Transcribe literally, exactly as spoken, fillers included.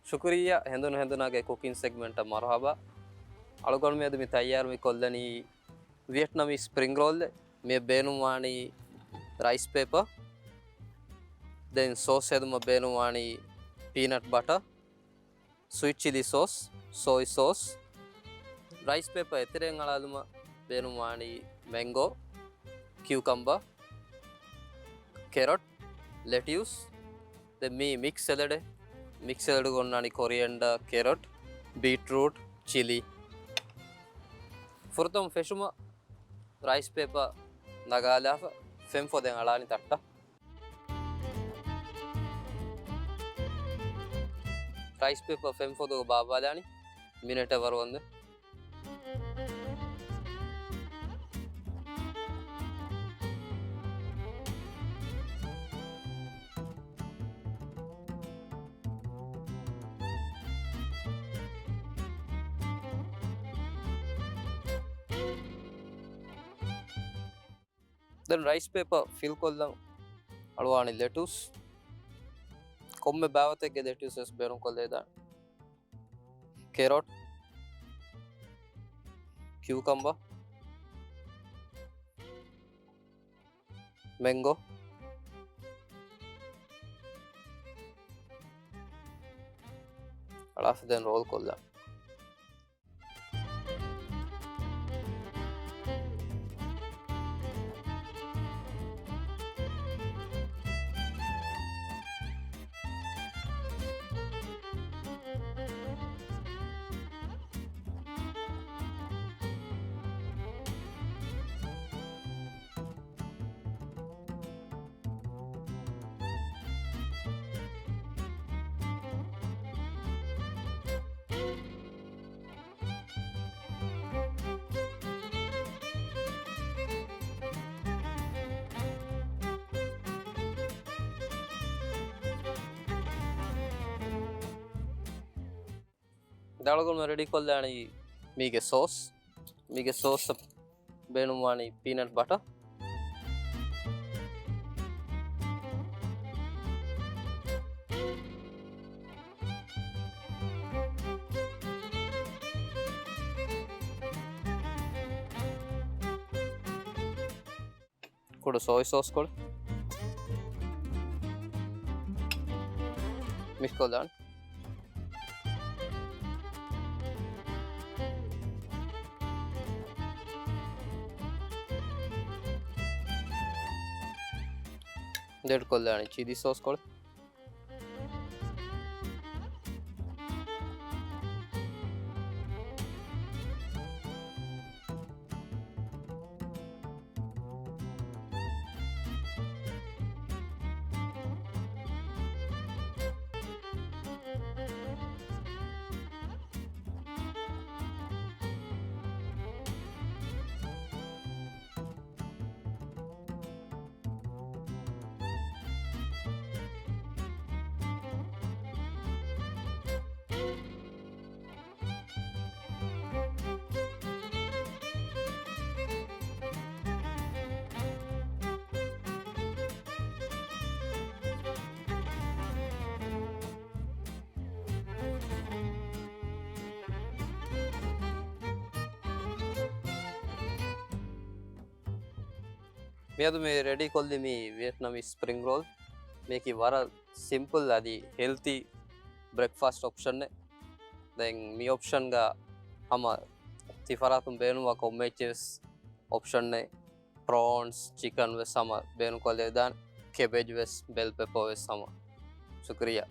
ޝުކުރިއްޔާ. ހެނދުނު ހެނދުނާގެ ކުކިން ސެގްމެންޓަށް މަރުޙަބާ. އަޅުގަނޑު މިއަދު މި ތައްޔާރު މި ކޮށްލަނީ ވިއެޓްނަމީސް ސްޕްރިންގް ރޯލް. މި ބޭނުންވާނީ ރައިސް ޕޭޕަ. ދެން ސޯސް ހެދުމަށް ބޭނުންވާނީ ޕީނަޓް ބަޓަ، ސްވީޓް ޗިލީ ސޯސް، ސޯއި ސޯސް. ރައިސް ޕޭޕަ އެތެރެއިން އަޅާލުމަށް ބޭނުންވާނީ މެންގޯ، ކިއުކަމްބާ، ކެރޮޓް، ލެޓިއުސް. ދެން މީ މިކްސް ސެލަޑެއް. މިކްސް ސެލަޑުގަ އޮންނާނީ ކޮރިއެންޑާ، ކެރޮޓް، ބީޓްރޫޓް، ޗިލީ. ފުރަތަމަ ފެށުމަށް ރައިސް ޕޭޕަ ނަގާލާފަ ފެން ފޮދެއް އަޅާނީ ތައްޓަށް. ރައިސް ޕޭޕަ ފެން ފޮދުގަ ބާއްވާލާނީ މިނެޓެއް ވަރު ވަންދެން. ދެން ރައިސް ޕޭޕަ ފިލް ކޮށްލަން އަޅުވާނީ ލެޓުސް. ކޮންމެ ބާވަތެއްގެ ލެޓުސް ވެސް ބޭނުން ކޮށްލައިދާނެ. ކެރޮޓް، ކިއުކަމްބާ، މެންގޯ. އަޅާފަ ދެން ރޯލް ކޮށްލާން. އަޅުގަނޑު ރެޑީ ކޮށްލާނީ މީގެ ސޯސް. މީގެ ސޯސް ބޭނުންވާނީ ޕީނަޓް ބަޓަ. ކުޑަ ސޯއި ސޯސް ކޮޅެއް މިކްސް ކޮށްލާން. އެޑް ކޮށްލާނީ ޗިލީ ސޯސް ކޮޅެއް. މިއަދު މި ރެޑީ ކޮށްލި މި ވިއެޓްނަމީ ސްޕްރިންގް ރޯލް. މިއަކީ ވަރަށް ސިމްޕަލް އަދި ހެލްތީ ބްރެކްފާސްޓް އޮޕްޝަންއެއް. ދެން މި އޮޕްޝަންގަ ހަމަ ތިފަރާތުން ބޭނުންވާ ކޮންމެ އެއްޗެއް ވެސް އޮޕްޝަންއެއް. ޕްރޯންސް، ޗިކަން ވެސް ހަމަ ބޭނުން ކޮށްލެވިދާނެ. ކެބޭޖް ވެސް، ބެލް ޕެޕަ ވެސް ހަމަ. ޝުކުރިއްޔާ.